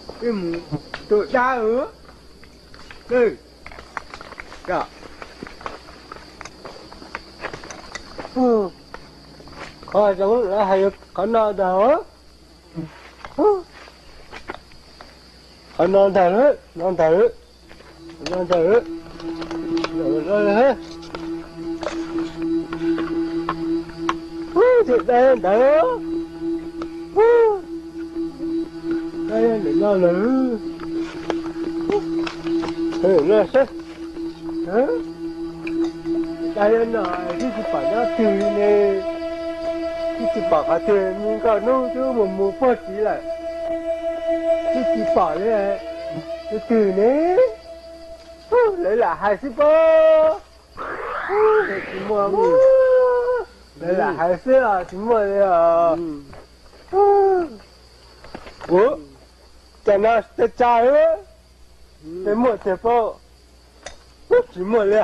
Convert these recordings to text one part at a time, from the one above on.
Wb mus tua dab. Qhov zoo lawv hais qhov no ntag. Qhov no ntag, no ntag, no ntag. Ub, dab ntawd. Ub, dab ntawm no lawm. No saib. Dab no twb tsis pom nyob twg li ne. Twb tsis pom qhov twg, nkauj hnub twb mus mus puag tid lawm. Twb tsis pom li. Twg twg ne? Lawv lam hais xwb pob. Tsis muaj. Lawv lam hais xwb os, tsis muaj li os. Ua cas no tej tsa, tej muaj tiag pob. Tsis muaj li.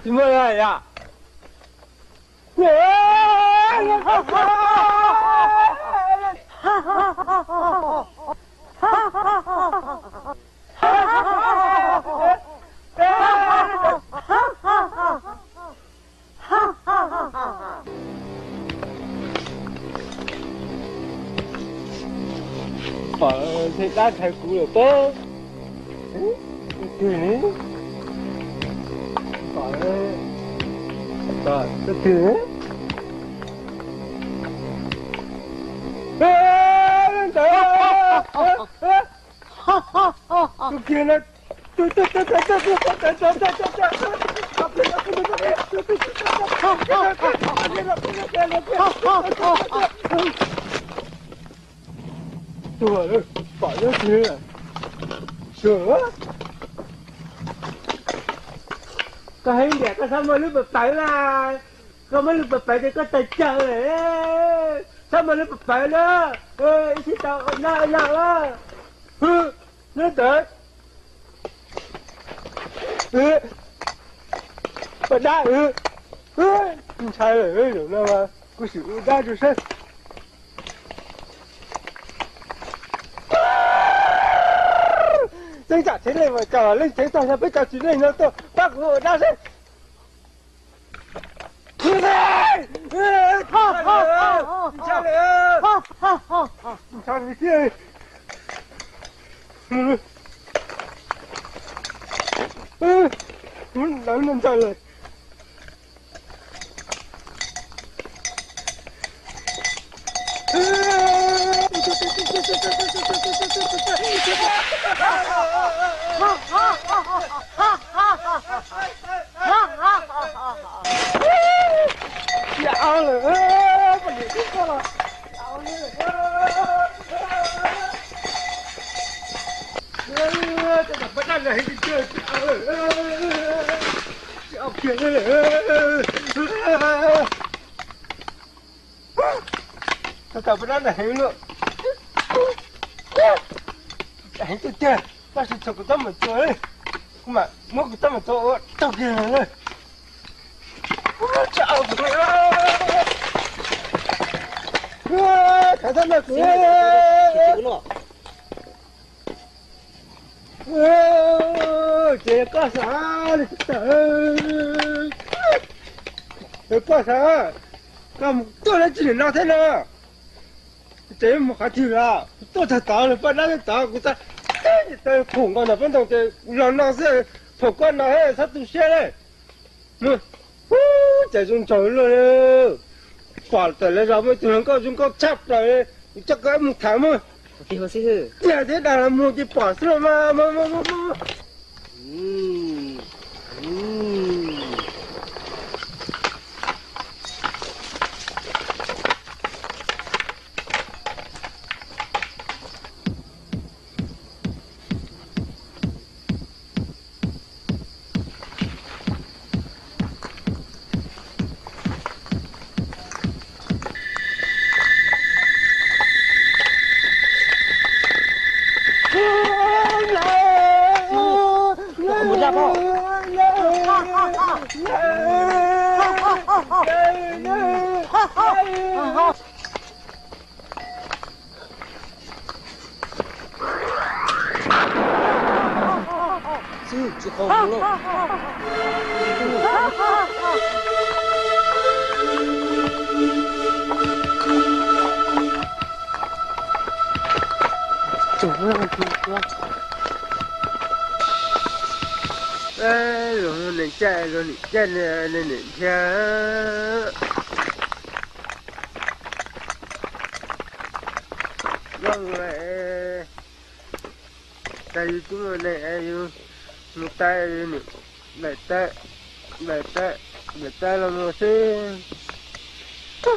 Tsis muaj li yom. Pom tej dab ntshai kuv lawm pob. Twg ne? Pom, pom twg? Ntawd, tus kiag no. Tuag lawm, pom lawm. Koj heev tiag, koj txhob muaj lub pawv pawv na. Koj muaj lub pawv pawv ces koj tawg cawv lawm. Txhob muaj lub pawv pawv na. Ib sij tau noj noj na. Nyob ntawd. Poj dab, ntshai lawm, zaum no mas kuv sim ua dab rau seb. Tseeb tsam tsev neeg mas cov leej tsev tag, yog peb cov tsis neeg no tuaj pab kuv ua dab seb. Ntshai lawm, ntshai lawm thiab. Lawv no ntshai lawm. Tsis au lawm, poj niam tub koj los tsis au lawm. Tej zaum poj dab no heev tiag tiag, tsis au lawm, tsis au kiag li lawm. Tej zaum poj dab no heev lawm, heev tiag tiag, tab sis txog kuv teeb meem txuas li, kuv mam muab kuv teeb meem txuas ua taug kiag lawm. Tsis au kuv, thov thov no kuv. Ces koj xav li tawm, koj xav, koj mus tuaj dab tsi nim no thiab no? Ces mus qhov twg los tuaj txog tod, poj dab tod kuv txawm khoom nkaus ntawm pob ntoo ces los no xwb, khoom koj no txhob tu siab li. Ub, cas zoo nraug luaj li. Pom tawm lawv zos muaj ib tug hluas nkauj zoo nkauj tshaj plaws li, kuv coj koj mus tham mus. Tiag thiab dag los mus ces pom xwb los mas. Tsis qhov mus lawm. Luag niam caij, luag niam caij, niam niam thiab. Noj mus lawm, cas yus twb mus ne, yus mus tas, yus niam nplaim tas, nplaim tas, nplaim tas los mus xwb.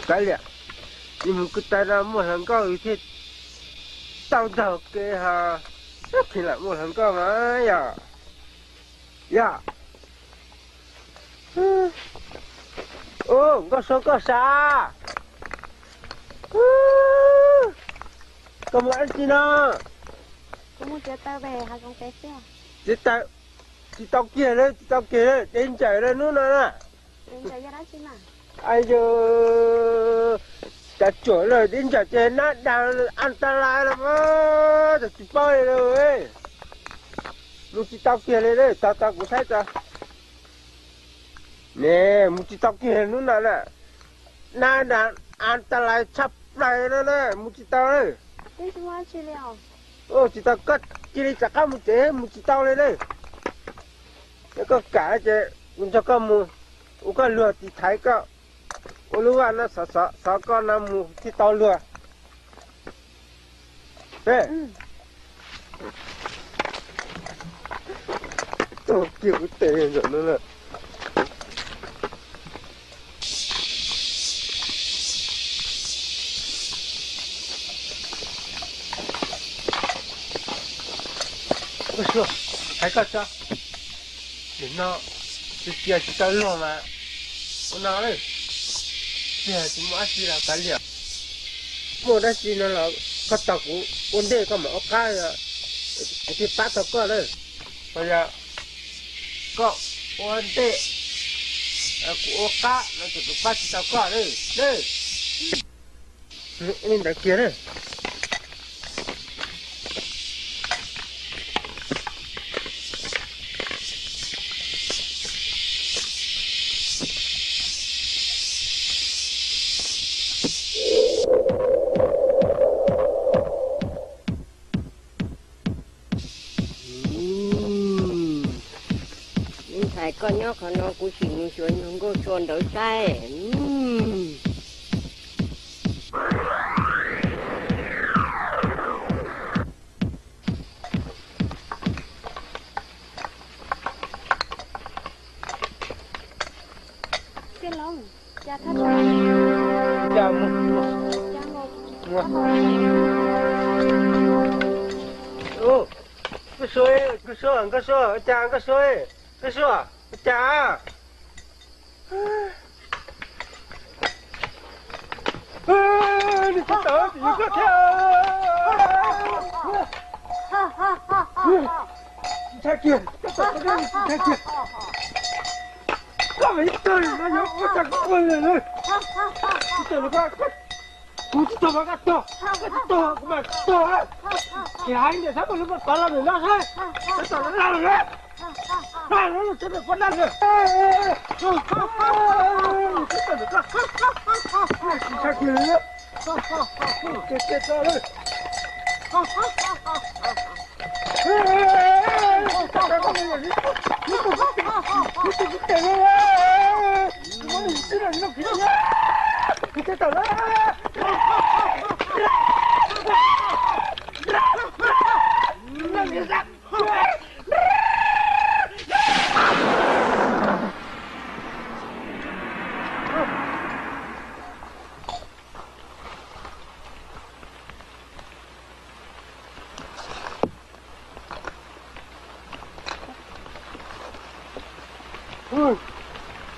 Kav liam, yus mus kwv tas no muaj hluas nkauj yus thiaj tau ntaug kev ho, tsis lam muaj hluas nkauj mas yom. Yog. Ub, Nkauj Suav koj sav. Koj mus dab tsi no? Kuv mus txiav taws, tsis tau kiag li, tsis tau kiag li, deb ntsawm li hnub no na. Ayu, cas tsuam lawm, deb ntsawm ces nab dag an ta lais los mas, tsis paub li. Mus tsis tau kiag li, tau tau kuv saib tso. Ne, mus tsis tau kiag hnub no na, nab dag an ta lais tshaj plaws no na, mus tsis tau li. Tsis tau, koj cia li rov qab mus tsev, mus tsis tau li na. Yog koj kam ces kuv nrog koj mus ua koj luag tiv thaiv koj, ua lub vaj no xov xov koj no mus thiaj tau luag. Tuaj kiag kuv tes ntawm no lawm. Hais koj tso, nim no tsis cia tsis tau luag mas ua no, tsis muaj dab tsi los kav liam. Muaj dab tsi no los koj tos kuv ua ntej koj mam ua qab, kuv thiaj pab tau koj na. Ho yog koj ua ntej kuv ua qab no ces kuv pab tsis tau koj na. Li ntawd kiag na. Ntxhais, koj nyob qhov no kuv sim mus xyuas yawg Nkauj Sua ntawd saib. Nkauj Sua, Nkauj Sua, Nkauj Sua, ua cas Nkauj Sua, Nkauj Sua, ua cas? Nws tsis tawm, tsis yog koj thiab. Ntshai kiag, koj tawm koj ntshai kiag. Koj mas ib tug no yuav ua cas koj ua li lawm. Kuv tsis tau mas koj tuag, koj tsis tuag kuv mas tuag. Ces hais tias xav mus lub pov los ntawm no saib, xav tau los lawm.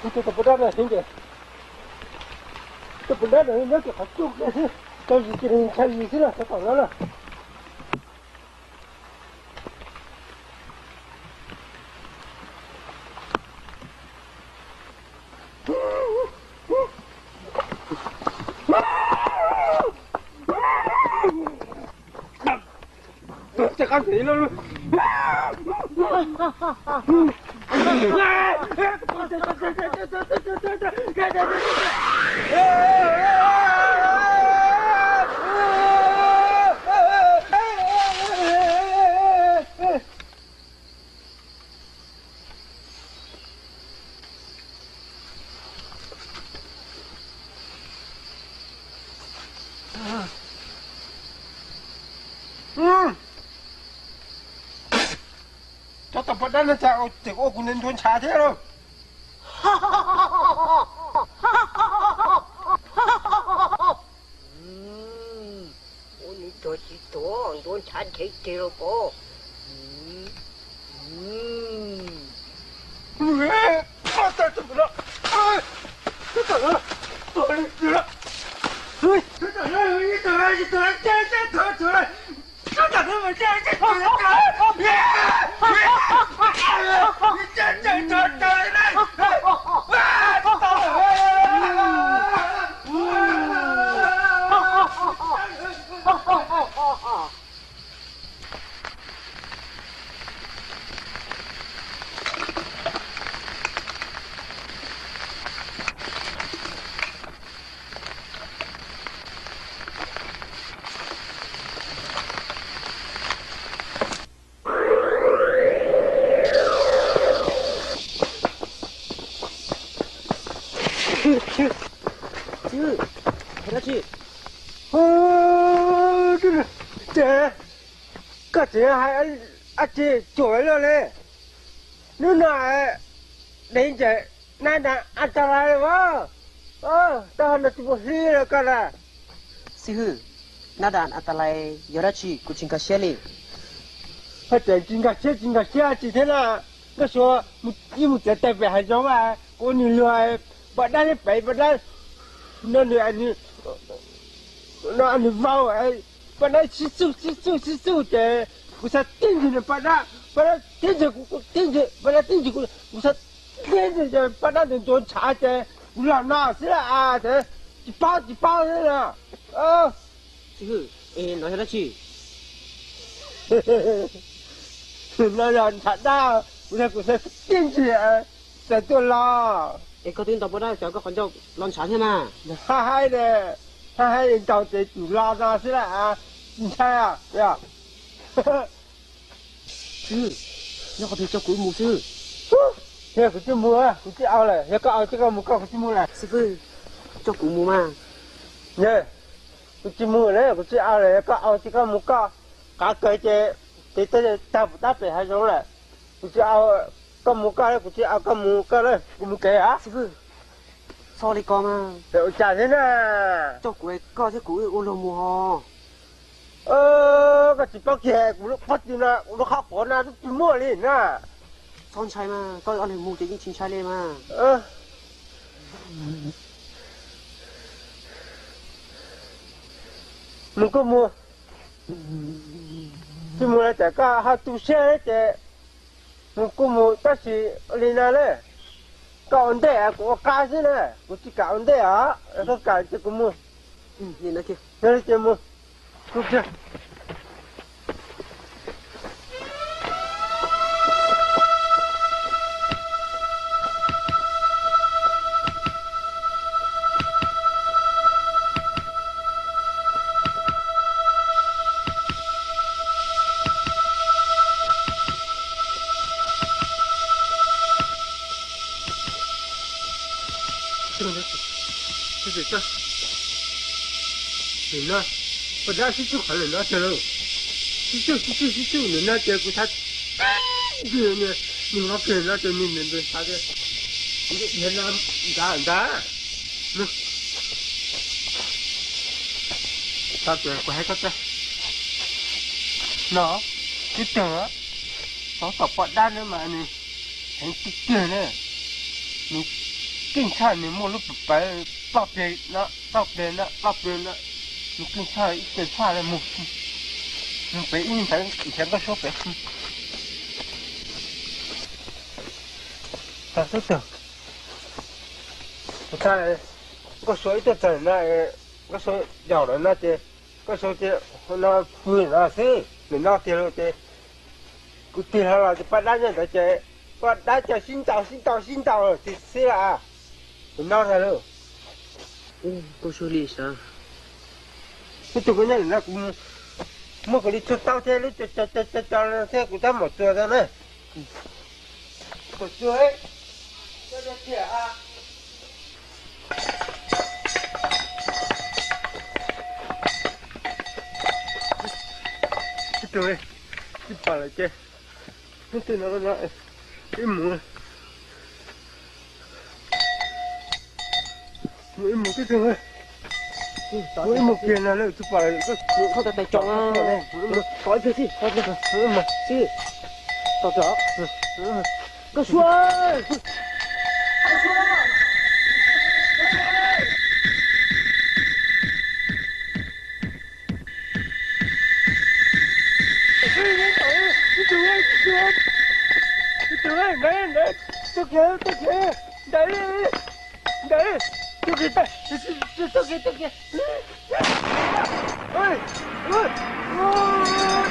Kuv tus pov dab no heev ces, tus pov dab no nyob kiag qhov tsuj kiag xwb, tau zis ces ntshai zis xwb na, tau tom no na. Tsis qab ntxiv lawm. Cov tau poj dab no cas tseem ua kuv ntuav ntshav thiab lauj. Ua nws tuag tsis tuag, ntuav ntshav nrhev kiag los pov. Ces koj tseem hais dab tsi cuam luaj li? Hnub no deev ntsej nab das as tas lais as. Taub hau no tsis muaj hlib li koj na. Xib hwb, nab das as tas lais yog dab tsi kuv tsis nkag siab li. Hais tias tsis nkag siab tsis nkag siab tsis thiab na. Nkauj Suav ib mus txiav taws pem hav zoov, kuv ua nws luag poj dab neb pem poj dab no nws, no nws vau, poj dab sib txuj sib txuj sib txuj ces kuv xav tib ntsis nws poj dab, poj dab tib ntsis kuv tib ntsis, poj dab tib ntsis kuv, kuv xav tib ntsis ces poj dab ntuav ntshav ces kuv los no xwb las as, tsis paub tsis paub xwb na. Xib hwb, no yog dab tsi? No yog ntshav dab, kuv xav, kuv xav tib ntsis xav tuaj los. Es koj twb ntaus poj dab cov koj qhov ncauj los ntshav thiab mas. Haj haib ne, haj haib ntaus ces tsum los no xwb las, tsis ntshai. Xib hwb, nyob qhov twg coj kuv mus xib hwb? Yog kuv tsis mus, kuv tsis au lawm, yog koj au ces koj mus koj, kuv tsis mus lawm. Xib hwb, coj kuv mus mas. Kuv tsis mus lawm, kuv tsis au lawm, yog koj au ces koj mus koj. Qav kawg ces tes tag puas tab pem hav zoov lawm. Kuv tsis au koj mus koj, kuv tsis au koj mus koj, kuv mus kev os. Xib hwb, txhob li ko mas. Ua cas thiab na? Coj kuv, koj thiab kuv wb ua luag mus hos. Koj tsis paub kiag kuv lub qhov twg no, kuv lub qhov quav no twb tsis muaj li na. Txhob ntshai mas, koj ob leeg mus ces yeej tsis ntshai li mas. Mus kuj mus, tsis mus los cas koj ho tu siab ces mus kuj mus tab sis li no na, koj ua ntej kuv ua qab xwb na, kuv tsis kam ua ntej os, koj kam ces kuv mus. Mus. Lwm no, poj dab sib txuj qhov lwm no ces, sib txuj sib txuj sib txuj lwm no ces kuv xav, nws, nws, nws, nws, nws, nws, nws, nws, nws, no, twb tag, tov tom poj dab no mas nws heev tiag tiag na. Nws keej tshaj, nws muaj lub pawg ploj peg no ploj peg no ploj peg no, nws keej tshaj ib tug tshaj mus, mus pem ib ntawd nrhiav Nkauj Suab pem. Tag xwb tag, kuv txhaj Nkauj Suab ib tuaj txog no, Nkauj Suab yaum lawm no ces Nkauj Suab ces no pw no xwb. Nim no tiag lauj ces kuv tig hlo los ces poj dab nyob ntawd ces poj dab coj sib ntaus sib ntaus sib ntaus xwb xwb lawm. Nim no ntag lauj. Koj suab li sav. Ib tug koj nyob nim no kuv muab kuv li txuag tau thiab lub co co co co thiab kuv tab mam txuag tau na. Mam txuag. Ib tug, ib pam lawm ces hnub twg no no ib mus, mus ib mus tib tug, mus ib mus kiag no lawm tus pam lawm. Koj tais tso, koj ib pliag xwb, koj ib pliag xwb, tau tso. Koj suab, koj suab. Ntawd, ntawd, tuaj kiag, tuaj kiag, ntawd, ntawd, tuaj kiag, tuaj kiag, tuaj kiag.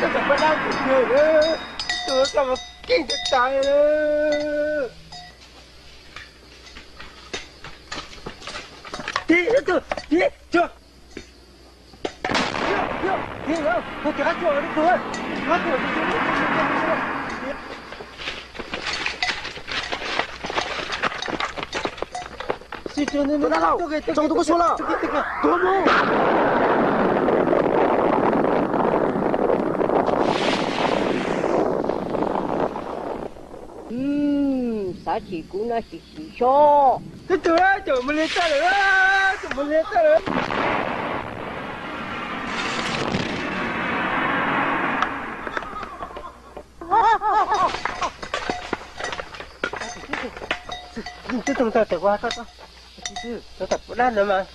Tus poj dab tuaj kiag, tus koj mas keej tas tas. Tig, tig, tig. Tus dab laug, tso tus koj suab lawm. Tuag mus. Xav chim kuv no sim sim xyov. Tus tus mus li tag lawm, tus mus li tag lawm. Twb tau tau tes ua koj tau, tau tam pov dab ntawd mas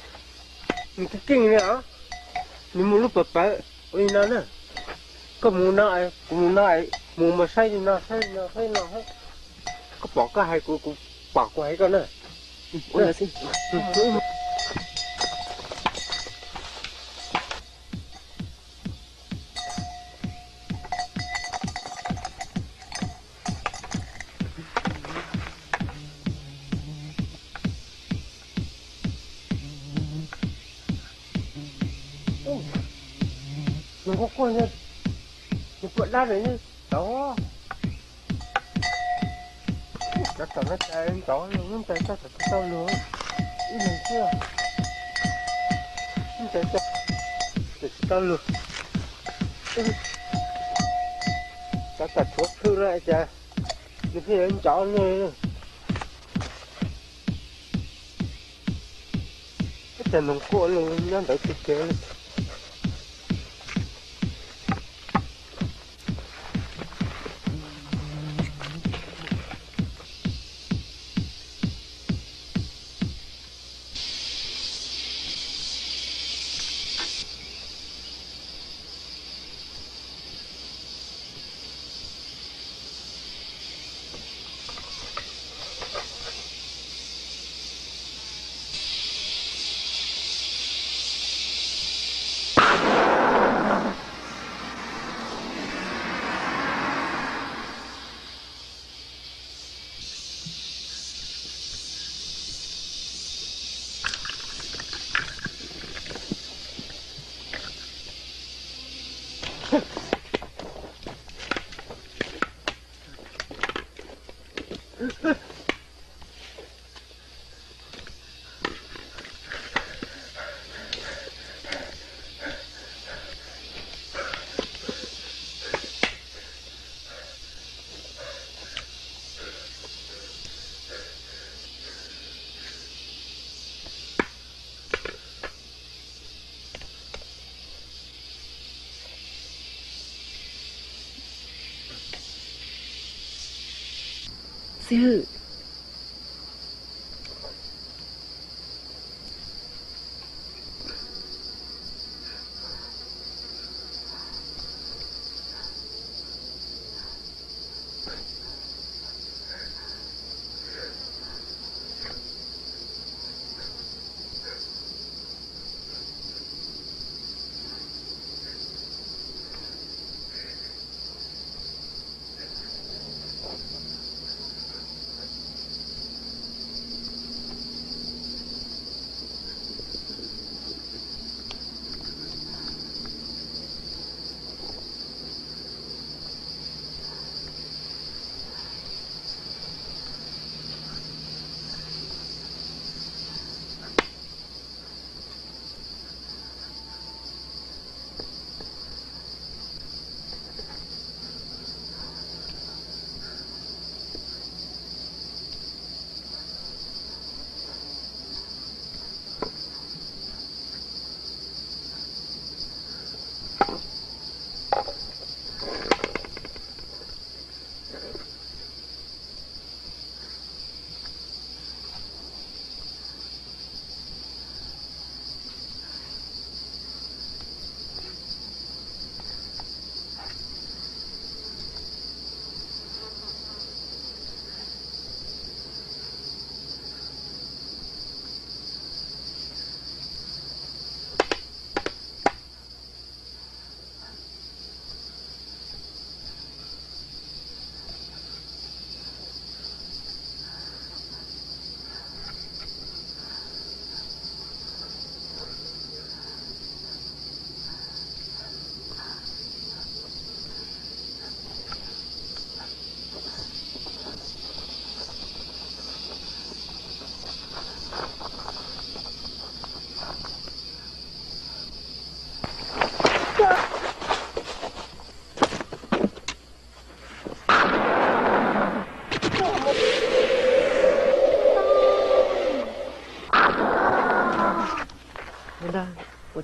nws keej keej li os. Nws mus lub pawv pawv ua li no na. Koj mus no, kuv mus no, mus mas saib li no, saib li no, saib li no. Koj pom koj hais kuv, kuv pom kuv hais koj na. Nws quaj quaj, nws pom dab lawm tod. Cov tom no cas ntxov luag, lub ntxa txog tsis tau luag, ib leeg xwb. Lub ntxa txog tsis tau luag, cov tom tshuav plhws no cas nws pheej yuav ntxov luag. Ib tag noog quaj nyob ntawd tiag tiag. Xib hwb,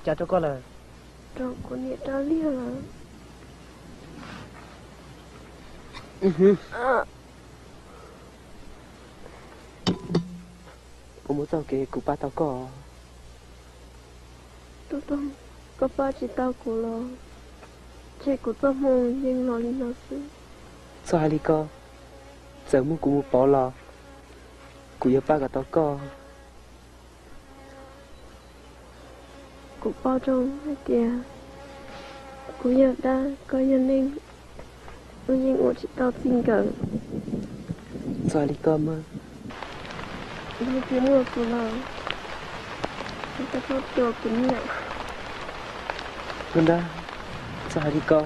cas rau koj lawm? Rau kuv niam rau liag lawm. Puas muaj txoj kev kuv pab tau koj? Tub Toog, koj pab tsis tau kuv los tseg kuv txoj hmoo yeej los li no xwb. Txhob hais li ko, txawm muab kuv mus pov los kuv yuav pab kom tau koj. Kuv paub zoo hais tias kuv yog dab, koj yog neeg, wb yeej ua tsis tau txij nkawm. Txhob hais li ko mas. Yog tsis muaj kuv los koj txhob tua kuv niam. Nkauj Nrab, txhob hais li ko.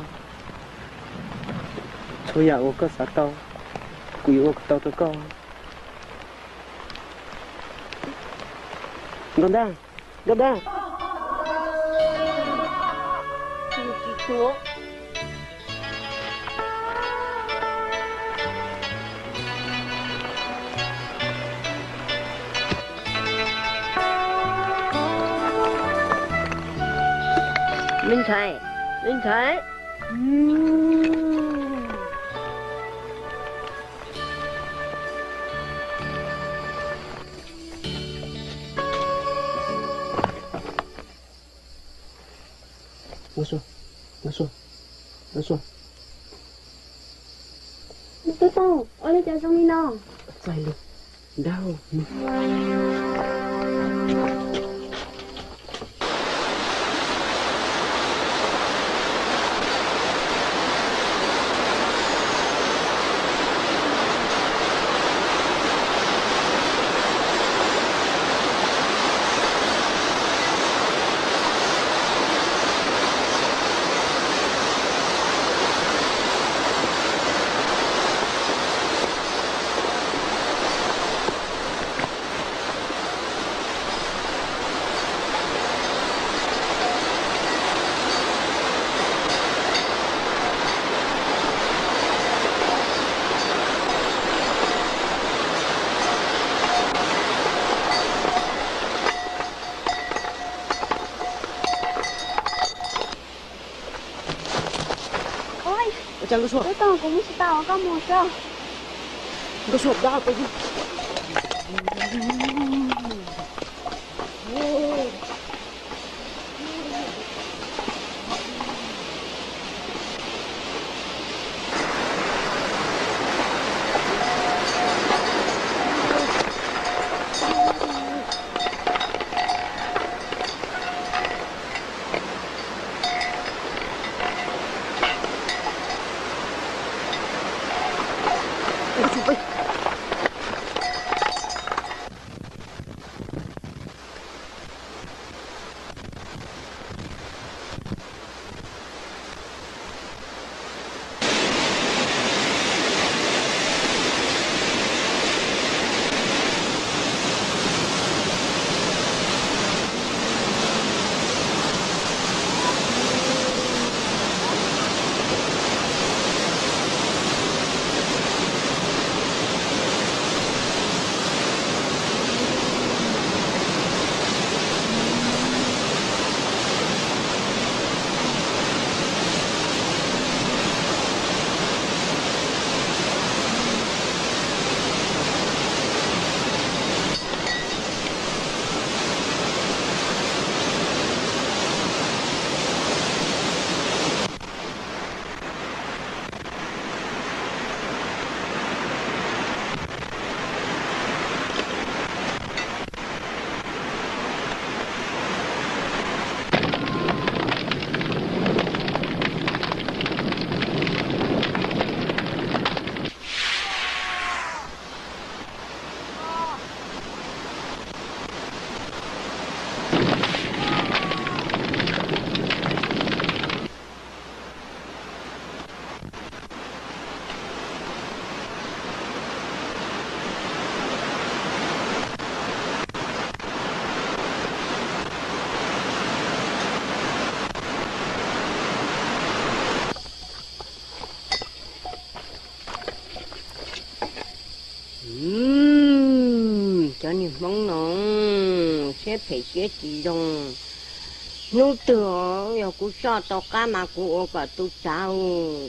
Txhua yam uas koj xav tau, kuv yuav ua kom tau rau koj. Nkauj Nrab, Nkauj Nrab. Me ntxhais, me ntxhais. Nkauj Suav, Nkauj Suav, Nkauj Suav. Tub Toog, ua li cas zoo li no? Txhob hais li, nrauj. Ua cas Nkauj Suav? Tub Toog, kuv mus tsis tau, koj mus xwb. Nkauj Suav, dab peb. Cov niag Hmoob no siab phem siab tsis zoo, Hnub twg yog kuv soj tau qab mas kuv ua kom tu tsav,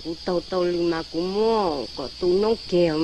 kuv taug tau lw mas kuv muab kom tu noob kiag.